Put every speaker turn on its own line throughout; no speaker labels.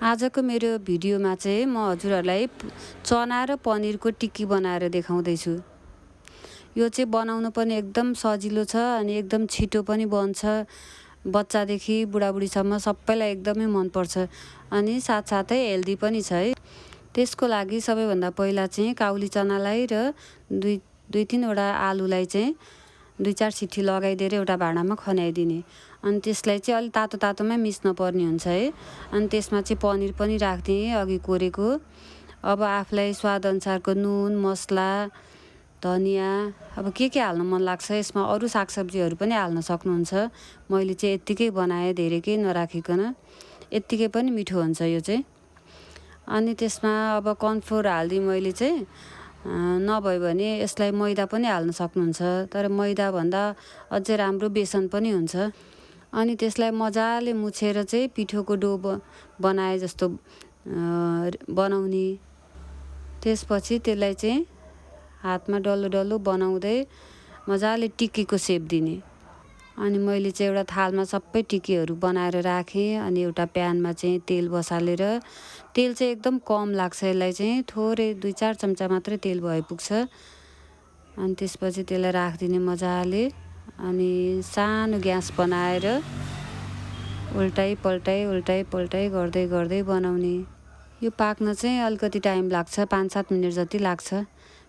आजको मेरो भिडियोमा चाहिँ म हजुरहरूलाई चना र पनिरको टिक्की बनाएर देखाउँदैछु। यो चाहिँ बनाउनु पनि एकदम सजिलो छ अनि एकदम छिटो पनि बन्छ। बच्चादेखि बुढाबुढीसम्म सबैलाई एकदमै मनपर्छ अनि साथसाथै हेल्दी पनि छ है। त्यसको लागि सबैभन्दा पहिला चाहिँ काउली चनालाई र दुई तीनवटा आलुलाई चाहिँ 2-4 सिटी लगाइदिएर एउटा भाँडामा खन्याइदिने। अनि त्यसलाई चाहिँ अलि तातो तातोमै मिच्न पर्ने हुन्छ है। अनि त्यसमा चाहिँ पनिर पनि राखिदिएँ अघि कोरेको। अब आफूलाई स्वादअनुसारको नुन, मसला, धनिया, अब के हाल्न मन लाग्छ यसमा अरू सागसब्जीहरू पनि हाल्न सक्नुहुन्छ। मैले चाहिँ यत्तिकै बनाएँ, धेरै केही नराखिकन। यत्तिकै पनि मिठो हुन्छ यो चाहिँ। अनि त्यसमा अब कर्नफ्लोर हाल्दिएँ मैले चाहिँ। नभए भने यसलाई मैदा पनि हाल्न सक्नुहुन्छ, तर मैदा भन्दा अझै राम्रो बेसन पनि हुन्छ। अनि त्यसलाई मजाले मुछेर चाहिँ पिठोको डो बनाए जस्तो बनाउने। त्यसपछि त्यसलाई चाहिँ हातमा डल्लो डल्लो बनाउँदै मजाले टिक्कीको सेप दिने। अनि मैले चाहिँ एउटा थालमा सबै टिक्कीहरू बनाएर राखेँ। अनि एउटा प्यानमा चाहिँ तेल बसालेर, तेल चाहिँ एकदम कम लाग्छ यसलाई चाहिँ, थोरै 2-4 चम्चा मात्रै तेल भए पुग्छ। अनि त्यसपछि त्यसलाई राखिदिने मजाले। अनि सानो ग्यास बनाएर उल्टाइ पल्टाइ गर्दै बनाउने। यो पाक्न चाहिँ अलिकति टाइम लाग्छ, 5-7 मिनट जति लाग्छ।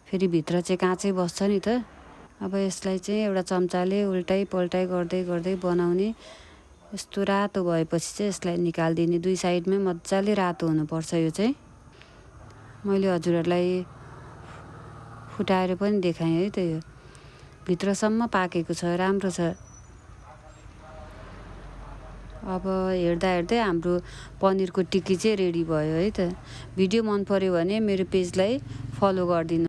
फेरि भित्र चाहिँ काँचै बस्छ नि त। अब यसलाई चाहिँ एउटा चम्चाले उल्टाइ पल्टाइ गर्दै बनाउने। यस्तो रातो भएपछि चाहिँ यसलाई निकालिदिने। दुई साइडमै मजाले रातो हुनुपर्छ यो चाहिँ। मैले हजुरहरूलाई फुटाएर पनि देखाएँ है त। यो भित्रसम्म पाकेको छ, राम्रो छ। अब हेर्दै हाम्रो पनिरको टिक्की चाहिँ रेडी भयो है त। भिडियो मन पर्यो भने मेरो पेजलाई फलो गरिदिनु।